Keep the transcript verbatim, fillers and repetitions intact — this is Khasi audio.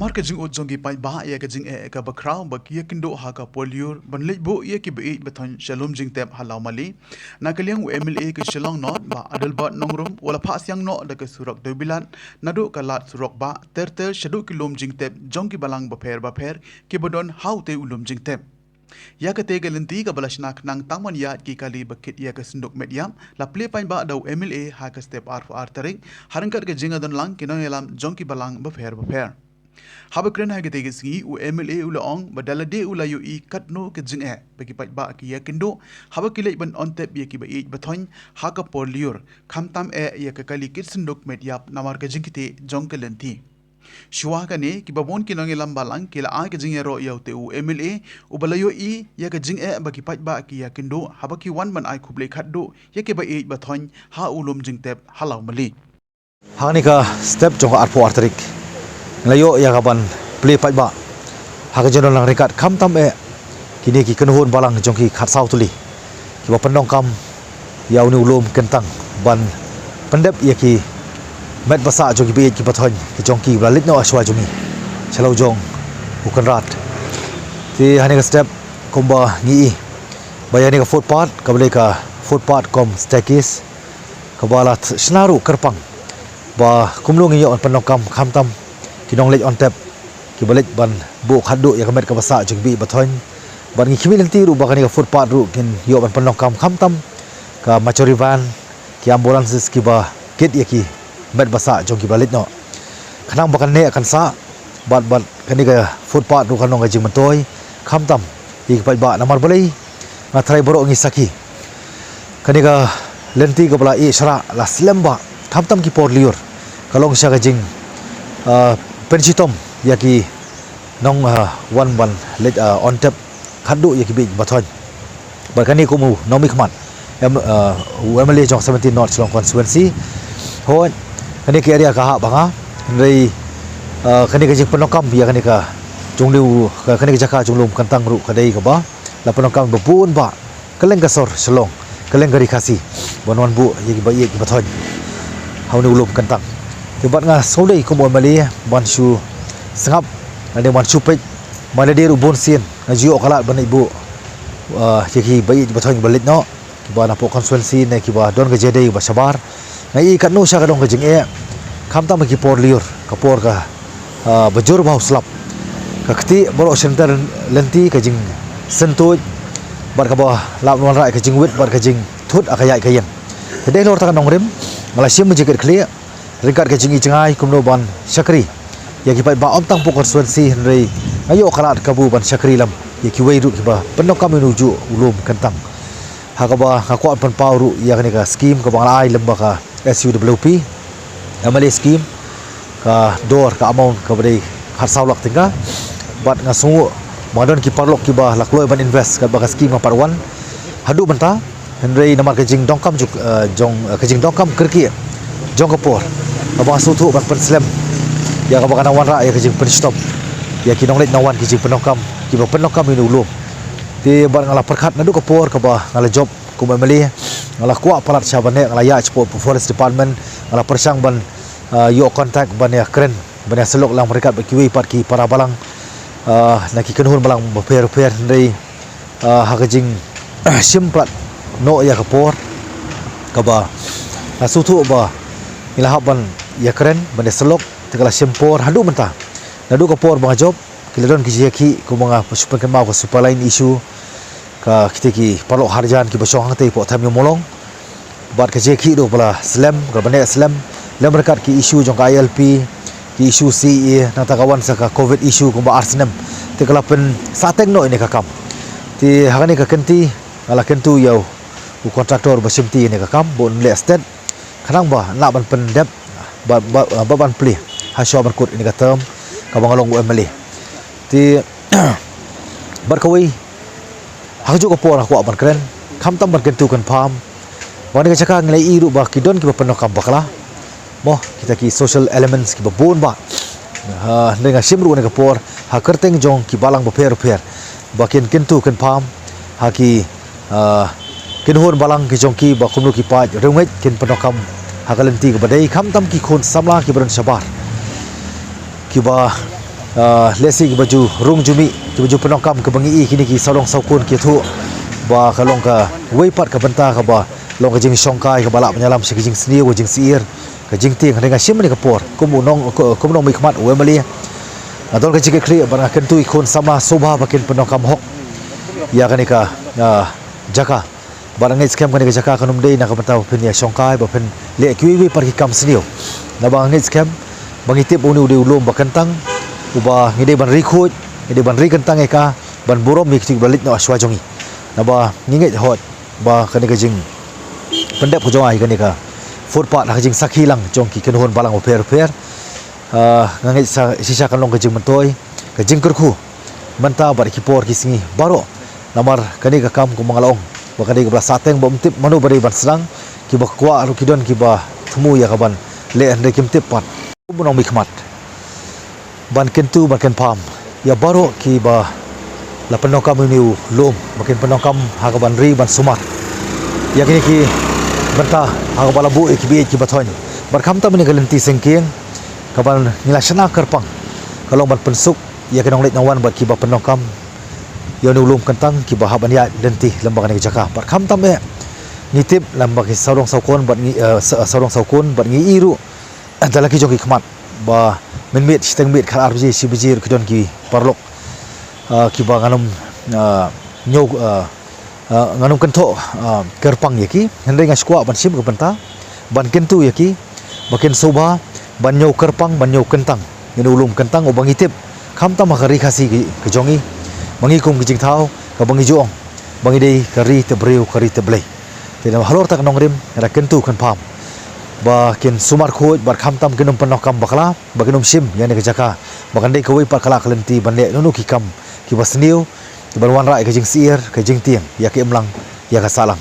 Ka jingud jong ki paidbah ïa ka jingeh kaba khraw ba ki ïakynduh ha ka por lyiur ban leit buh ïa ki ba ïeit ba thoiñ sha lum jingtep ha Lawmali. Na ka liang u M L A ka Shillong North Bah Adelbert Nongrum u la phah siang noh da ka surok dewbilat naduh ka lad surok bah ter ter shaduh ki lum jingtep jong ki balang bapher bapher kiba don ha utei u lum jingtep. Ïa katei ka lynti kaba la shna khnang tang ban ïaid ki kali ba kit ïa ka synduk met ïap la plie paidbah da u M L A ha ka step arphew ar tarik ha ryngkat ka jingïadon lang ki nongïalam jong ki balang bapher bapher. Haba kren ha katei ka sngi u M L A u la ong ba da lade u la ïohi katno ka jingeh ba ki paidbah ki ïakynduh haba ki leit ban on tep ïa ki ba ïeit ba thoiñ ha ka por lyiur, khamtam eh ïa ka kali kit synduk met ïap namar ka jingkitei jong ka lynti. Shuwa kane kiba bun ki nongïalam balang ki la ai ka jingïaroh ïa utei u M L A uba la ïohi ïa ka jingeh ba ki paidbah ki ïakynduh haba ki wan ban ai khublei khatduh ïa ki ba ïeit ba thoiñ ha u lum jingtep ha Lawmali. Hangne ka step jong ka arphew ar tarik nga la ïoh ïa ka ban plie paidbah ha ka jingdon lang ryngkat khamtam eh kine ki kynhun balang jong ki khatsaw tylli kiba pyndonkam ïa une u lum kyntang ban pyndep ïa ki met ba sah jong ki ba ïeit ki ba thoiñ ki jong ki ba la leit noh shuwa jong ngi sha la u jong u Kynrad. Te hangne ka step kumba ngi i ba ïa kane ka footpath kaba dei ka footpath kum staircase kaba la shna ruh kyrpang ba kumno ngin ïoh ban pyndonkam khamtam ki nongleit on tep kiba leit ban buh khatduh ïa ka met kaba sah jong ki ba ïeit ba thoiñ. Bad ngi khmih lynti ruh ba kane ka footpath ruh kin ïoh ban pyndonkam khamtam ka mortuary van, ki ambulances kiba kit ïa ki met ba sah jong kiba la leit noh khnang ba kan neh kan sah. Bad bad kane ka footpath ruh kan long ka jingmyntoi khamtam ïa ki paidbah namar balei nga trai baroh ngi sakhi kane ka lynti kaba la ïeh shrah la slem ba khamtam ki por lyiur ka long sha ka jing ah, pynshitom ïa ki nong ah, wan ban leit ah, on tep khatduh ïa ki ba ïeit ba thoiñ. Bad kane kum u nongmihkhmat em, ah, u M L A jong seventeen North Shillong constituency. Hooid kane ka area ka hap ba nga hynrei ah, kane ka jingpyndonkam ïa kane ka jong u lum ka kane ka jaka jong u lum kyntang ruh ka dei kaba la pyndonkam ba bun ba kylleng ka sor Shillong kylleng ka ri Khasi ban wan buh ïa ki ba ïeit ki ba thoiñ ha une u lum kyntang. Te bad nga sngewdei kum u M L A ban shu sngap lane ban shu peit. Mynta dei ruh bun sien nga ju ïoh ka lad ban leit buh ah, ïa ki ba ïeit ba thoiñ ba leit noh kiba na pdeng constituency ne kiba don ka jingïadei ba shabar. Nga i katno sha ka dong ka jingeh khamtam ki por lyiur ka por ka ah, ba jur ba u slap ka kti baroh shynter lynti ka jingsyntuid bad kaba lap wanrah ka jingwit bad ka jingthut ha ka ïaid ka ïeng. Te dei halor ta ka nongrim nga la shim jingkit khlieh ryngkat ka jingi jngai kumno ban shakri ïa ki paidbah ym tang pdeng constituency hynrei nga ïoh ka lad kabu ban shakri lem ïa kiwei ruh kiba pyndonkam ïa une u juh u lum kyntang. Ha kaba nga kwah pynpaw ruh ïa kane ka skim kaba nga la ai lem bad ka S U W P M L A skim ka dor ka amount kaba dei khatsaw lak tyngka. Bad nga sngew ba nga don ki paralok kiba la kloi ban invest katba ka skim ka pat wan haduh mynta. Hynrei namar ka jingdonkam jong, eh, jong, eh, ka jingdonkam kyrkieh jong ka por kaba nga sngewthuh ban pynslem ïa kaba ka nang wanrah ïa ka jingpynshitom ïa ki nongleit nongwan ki jingpyndonkam kiba pyndonkam ïa une u lum. Te bad nga la pyrkhat naduh ka por kaba nga la jop kum M L A nga la kwah palat sha bneng nga la ïaid shapoh Forest Department nga la pyrshang ban ah, ïoh contact ban ïa kren ban ïa sylok lang ryngkat bad kiwei pat ki para balang ah, na ki kynhun balang bapher bapher hynrei ah, ha ka jing shim palat noh ïa ka por kaba nga sngewthuh ba ngi la hap ban ïa kren ban ïa sylok te ka la shim por haduh mynta. Naduh ka por ba nga jop ki la don ki jingïakhih kumba nga shu pynkynmaw ka Super Line issue ka kite ki paralok Harijan kiba shong hangtei hapoh Tham Ïew Mawlong. Bad ka jingïakhih ruh ba la slem kaba neh slem lem ryngkat ki issue jong ka I L P ki issue C A A nangta ka wan sa ka covid issue kumba ar snem. Te ka la pynsahteng noh ïa kane ka kam. Te ha kane ka kynti nga la kyntu ïa u contractor ba shimti ïa kane ka kam ba un leh stet khnang ba lah ban pyndep ba, ba, ba ban plie ha shuwa ban kut ïa kane ka term kaba nga long u M L A. Te bad kawei ha kajuh ka por nga kwah ban kren khamtam ban kyntu kynpham. Ba kane ka jaka ngi la ïohi ruh ba ki don kiba pyndonkam bakla mo kita ki social elements kiba bun ba ha, hynrei nga shim ruh ïa kane ka por ha kyrteng jong ki balang bapher bapher ba kin kyntu kynpham ha ki ah, kynhun balang ki jong ki ba kumno ki paid riewngeit kin pyndonkam ha ka lynti kaba dei khamtam ki khun samla kiba don shabar kiba Ah, lehse kiba ju rung ju mih, kiba ju pyndonkam, kaba ngi i kine ki sawdong sawkun ki thuh ba ka long kawei pat ka bynta kaba long ka jingshongkai kaba lah ban ïalam sha ka jingsniew, ka jingsyier, ka jingtieng. Hynrei nga shim ha kane ka por kum u nong, kum u nongmihkhmat, u M L A, nga don ka jingkitkhlieh bad nga kyntu ïa ki khun samla sngewbha ba kin pyndonkam hok ïa kane ka, ah, jaka. Bad nga ngeit skhem kane ka jaka kan ym dei na ka bynta ba phin ïa shongkai, ba phin leh kiwei kiwei pat ki kam sniew. Naba nga ngeit skhem ba ngi tip une u dei u lum ba kyntang, uba ngi dei ban ri khuid, ngi dei ban ri kyntang ïa ka, ban burom ïa kito kiba la leit noh shuwa jong ngi. Naba ngi ngeit hooid ba kane ka jingpyndep ka jong nga ïa kane ka footpath ha ka jingsakhi lang jong ki kynhun balang bapher bapher. Ah, nga ngeit sa shisha kan long ka jingmyntoi, ka jingkyrkhu mynta bad ki por ki sngi baroh. Namar kane ka kam kumba nga la ong ba ka dei kaba la sahteng, ba ym tip mano ba dei ban sdang, kiba kwah ruh ki don kiba thmu ïa ka ban leh hynrei kim tip pat. Kum u nongmihkhmat, ban kyntu ban kynpham ïa baroh kiba la pyndonkam ïa une u lum, ba kin pyndonkam ha ka ban ri ban sumar ïa kine ki bynta ha kaba la buh ïa ki baieit kiba thoiñ. Bad khamtam ïa kane ka lynti sengkieng kaba ngi la shna kyrpang, ka long ban pynsuk ïa ki nongleit nongwan bad kiba pyndonkam ïa une u lum kyntang, kiba hap ban ïaid lynti lem bad kane ka jaka. Bad khamtam eh ngi tip lem bad ki sawdong sawkun bad ngi, eh, sa-, sawdong sawkun bad ngi i ruh da la ki jong ki khmat ba mynmiet shiteng miet, khatar baje, shi baje ruh ki don ki paralok, ah, kiba ngan ym, ah, ñiew, ah, ah, ngan ym kynthoh, ah, kyrpang ïa ki. Hynrei nga shu kwah ban shim ka bynta ban kyntu ïa ki ba kin sngewbha ban ñiew kyrpang, ban ñiew kyntang ïa une u lum kyntang uba ngi tip khamtam ha ka ri Khasi ka, ka jong ngi, ba ngi kum ka jingthaw kaba ngi ju ong ba ngi dei ka ri tep briew, ka ri tep Blei. Te na halor kata ka nongrim nga da kyntu kynpham ba kin sumar khuid bad khamtam kin ym pyndonkam bakla, ba kin ym shim ïa kane ka jaka ba kan dei kawei pat ka la ka lynti ban leh nunu ki kam kiba sniew, kiban wanrah ïa ka jingsyier, ka jingtieng, ïa ka imlang, ïa ka sahlang.